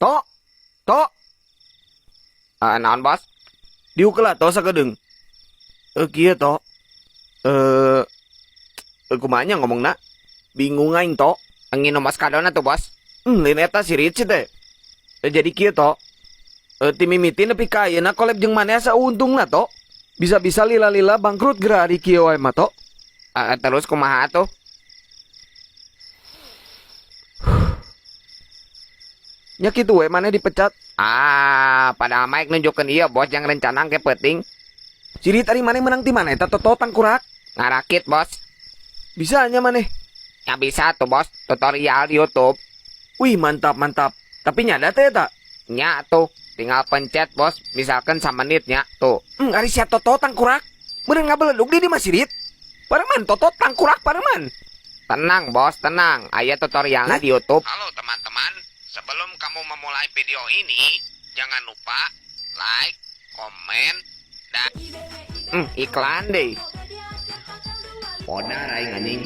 To. To. Eh, naon, Bos? Diuk lah, To, sakedeung. Eh, kieu, To. Eh, eh kumaha nya ngomongna? Bingung aing, To. Nginum Oskadon atuh, Bos. Lain eta sirit sih teh. Eh, jadi kieu, To. Eh, ti mimiti nepi ka ayeuna collab jeung maneh asa untungna, To. Bisa-bisa lila-lila bangkrut geura ari kieu wae mah, To. Eh, terus kumaha tuh? Nya kitu we maneh dipecat. Ah, padahal Mike nunjukkeun ieu, Bos, yang rencana ke peuting. Sirit ari maneh menang ti mana eta toto tangkurak? Ngarakit, Bos. Bisa nya maneh. Ya bisa tuh, Bos, tutorial di YouTube. Wih, mantap mantap. Tapi nyada teh eta. Nya tuh, tinggal pencet, Bos, misalkan samenitnya tuh. Ari sia toto tangkurak. Meureun ngabeledug di mah sirit. Pareman toto tangkurak pareman. Tenang, Bos, tenang. Aya tutorialnya di YouTube. Halo teman-teman, sebelum kamu memulai video ini, jangan lupa like, komen, dan iklan deh. Podar aing anjing.